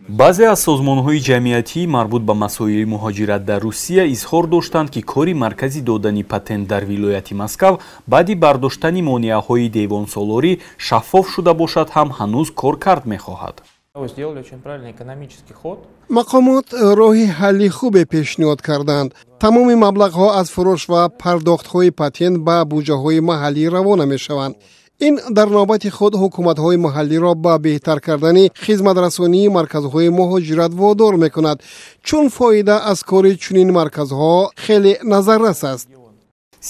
Баъзе аз созмонҳои ҷамъиятӣ марбут ба масоили муҳоҷират дар Русия изҳор доштанд, ки кори маркази додани патент дар вилояти Москав баъди бардоштани монеаҳои девонсолорӣ шаффоф шуда бошад ҳам, ҳанӯз коркард мехоҳад. Мақомот роҳи ҳалли хубе пешниҳод карданд. Тамоми маблағҳо аз фурӯш ва пардохтҳои патент ба буҷаҳои маҳаллӣ равона мешаванд. Ин дар навбати худ ҳукуматҳои маҳаллиро ба беҳтар кардани хизматрасонии марказҳои муҳоҷират водор мекунад, чун фоида аз кори чунин марказҳо хеле назаррас аст.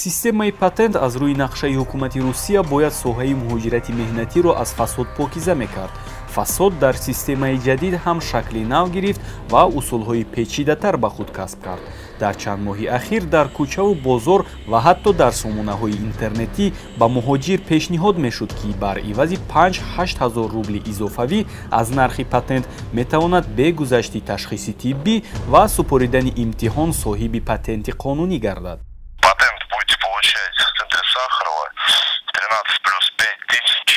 Системаи патент аз рӯи нақшаи ҳукумати Русия бояд соҳаи муҳоҷирати меҳнатиро аз фасод покиза мекард. Фасод дар системаи ҷадид ҳам шакли нав гирифт ва усулҳои печидатар ба худ касб кард. Дар чанд моҳи ахир дар кӯчаву бозор ва ҳатто дар сомонаҳои интернетӣ ба муҳоҷир пешниҳод мешуд, ки бар ивази 5-8 ҳазор рубли изофавӣ аз нархи патент метавонад бе гузашти ташхиси тиббӣ ва супоридани имтиҳон соҳиби патенти қонунӣ гардад. Патент будете получать в центре Сахарова 13 плюс 5 тысяч.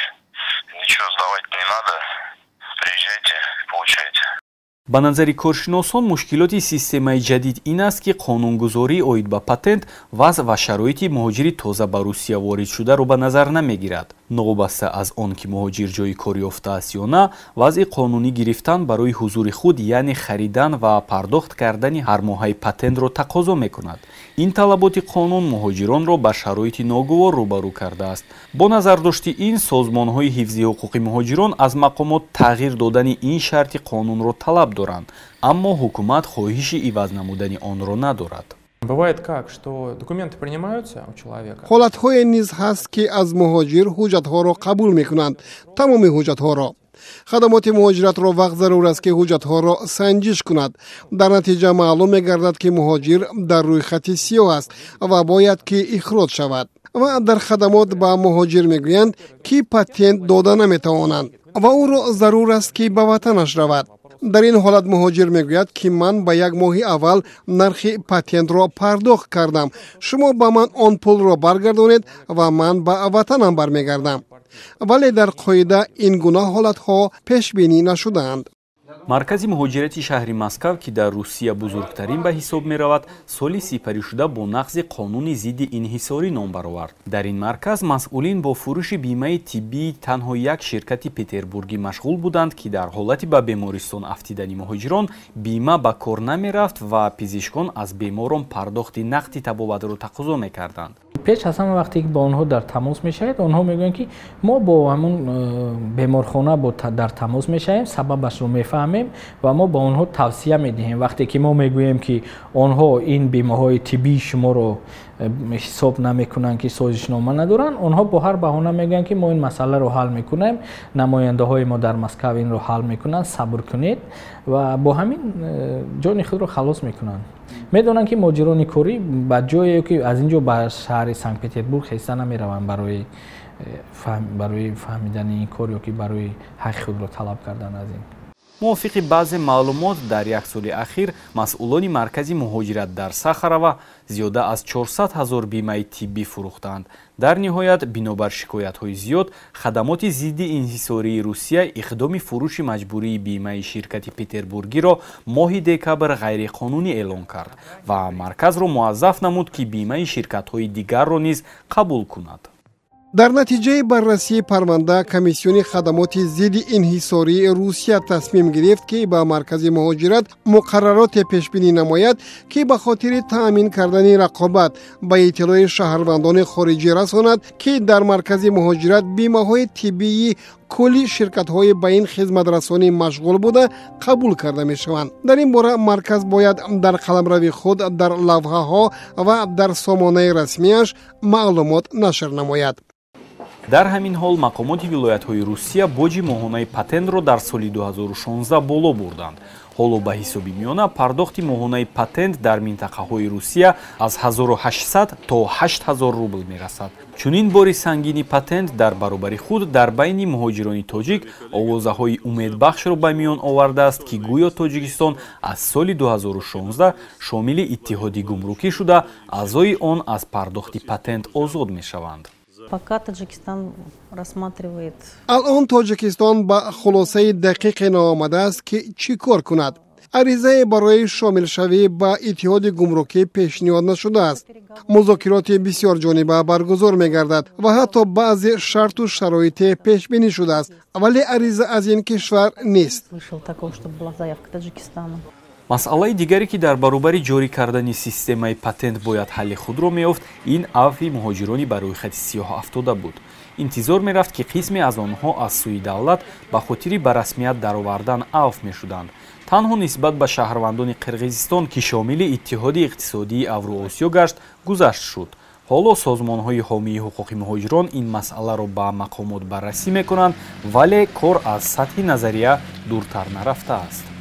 Ничего сдавать не надо. Приезжайте, получайте. Ба назари коршиносон, мушкилоти системаи ҷадид ин аст, ки қонунгузорӣ оид ба патент вазъ ва шароити муҳоҷири тоза ба Русия воридшударо ба назар намегирад. Новобаста аз он ки муҳоҷир ҷои кор ёфтааст ё на, вазъи қонунӣ гирифтан барои ҳузури худ, яъне харидан ва пардохт кардани ҳармоҳаи патентро тақозо мекунад. Ин талаботи қонун муҳоҷиронро ба шароити ногувор рӯбарӯ кардааст. Бо назардошти ин, созмонҳои ҳифзи ҳуқуқи муҳоҷирон аз мақомот тағйир додани ин шарти қонунро талаб доранд, аммо ҳукумат хоҳиши иваз намудани онро надорад. Бывает как, что документы принимаются у человека. Ҳолатҳое низ ҳаст, ки аз муҳоҷир ҳуҷҷатҳоро қабул мекунанд, тамоми ҳуҷҷатҳоро. Хадамоти муҳоҷиратро вақт зарур аст, ки ҳуҷҷатҳоро санҷиш кунад. Дар натиҷа маълум мегардад, ки муҳоҷир дар рӯйхати сиёҳ аст ва бояд ки ихроҷ шавад. Ва дар хадамот ба муҳоҷир мегӯянд, ки патент дода наметавонанд ва ӯро зарур аст, ки ба ватанаш равад. Дар ин ҳолат муҳоҷир мегӯяд, ки ман ба як моҳи аввал нархи патентро пардохт кардам, шумо ба ман он пулро баргардонед ва ман ба ватанам бармегардам. Вале дар қоида ин гуна ҳолатҳо пешбинӣ нашудаанд. Маркази муҳоҷирати шаҳри Москав, ки дар Русия бузургтарин ба ҳисоб меравад, соли сипаришуда бо нақзи қонуни зидди инҳисорӣ ном баровард. Дар ин марказ масъулин бо фурӯши бимаи тиббии танҳо як ширкати петербургӣ машғул буданд, ки дар ҳолати ба бемористон афтидани муҳоҷирон бима ба кор намерафт ва пизишкон аз беморон пардохти нақди табобатро тақозо мекарданд. Пеш аз ҳама, вақте ки бо онҳо дар тамос мешавед, онҳо мегӯянд, ки мо бо ҳамун беморхона дар тамос мешавем, сабабашро мефаҳмем ва мо ба онҳо тавсия медиҳем. Вақте ки мо мегӯем, ки онҳо ин бимаҳои тиббии шуморо ҳисоб намекунанд, ки созишнома надоранд, онҳо бо ҳар баҳона мегӯянд, ки мо ин масъаларо ҳал мекунем, намояндаҳои мо дар Москав инро ҳал мекунанд, сабр кунед, ва бо ҳамин ҷони худро халос мекунанд. Медонанд, ки муҳоҷирони корӣ ба ҷое ки аз ин ҷо ба шаҳри Санкт Петербург хеста намераванд барои фаҳмидани ин кор ё ки барои ҳаққи худро талаб кардан аз ин. Мувофиқи баъзе маълумот, дар як соли ахир масъулони маркази муҳоҷират дар Сахарова зиёда аз 400 ҳазор бимаи тиббӣ фурӯхтанд. Дар ниҳоят, бинобар шикоятҳои зиёд, хадамоти зидди инҳисории Русия иқдоми фурӯши маҷбурии бимаи ширкати петербургиро моҳи декабр ғайриқонунӣ эълон кард ва марказро муаззаф намуд, ки бимаи ширкатҳои дигарро низ қабул кунад. Дар натиҷаи баррасии парванда комиссиони хадамоти зидди инҳисории Русия тасмим гирифт, ки ба маркази муҳоҷират муқаррароте пешбинӣ намояд, ки ба хотири таъмин кардани рақобат ба иттилои шаҳрвандони хориҷӣ расонад, ки дар маркази муҳоҷират бимаҳои тиббии кулли ширкатҳои ба ин хизматрасонӣ машғул буда қабул карда мешаванд. Дар ин бора марказ бояд дар қаламрави худ, дар лавҳаҳо ва дар сомонаи расмияш маълумот нашр намояд. Дар ҳамин ҳол, мақомоти вилоятҳои Русия боҷи моҳонаи патентро дар соли 2016 боло бурданд. Ҳоло ба ҳисоби миёна пардохти моҳонаи патент дар минтақаҳои Русия аз 1800 то 8000 рубл мерасад. Чунин бори сангини патент дар баробари худ дар байни муҳоҷирони тоҷик овозаҳои умедбахшро ба миён овардааст, ки гӯё Тоҷикистон аз соли 2016 шомили Иттиҳоди гумрукӣ шуда, аъзои он аз пардохти патент озод мешаванд. Пока Таджикистан рассматривает. Алон Тоҷикистон ба хулосаи дақиқе наомадааст, ки чӣ кор кунад. Аризае барои шомилшавӣ ба иттиҳоди гумрукӣ пешниҳод нашудааст. Музокироти бисёрҷониба баргузор мегардад ва ҳатто баъзе шарту шароите пешбинӣ шудааст, вале ариза аз ин кишвар нест. Слышал такого, чтобы была заявка Таджикистана. Масъалаи дигаре, ки дар баробари ҷорӣ кардани системаи патент бояд ҳалли худро меёфт, ин авфи муҳоҷирони ба рӯйхати сиёҳ афтода буд. Интизор мерафт, ки қисме аз онҳо аз сӯи давлат ба хотири ба расмият даровардан авф мешуданд. Танҳо нисбат ба шаҳрвандони Қирғизистон, ки шомили Иттиҳоди иқтисодии Авруосиё гашт, гузашт шуд. Ҳоло созмонҳои ҳомии ҳуқуқи муҳоҷирон ин масъаларо ба мақомот баррасӣ мекунанд, вале кор аз сатҳи назария дуртар нарафтааст.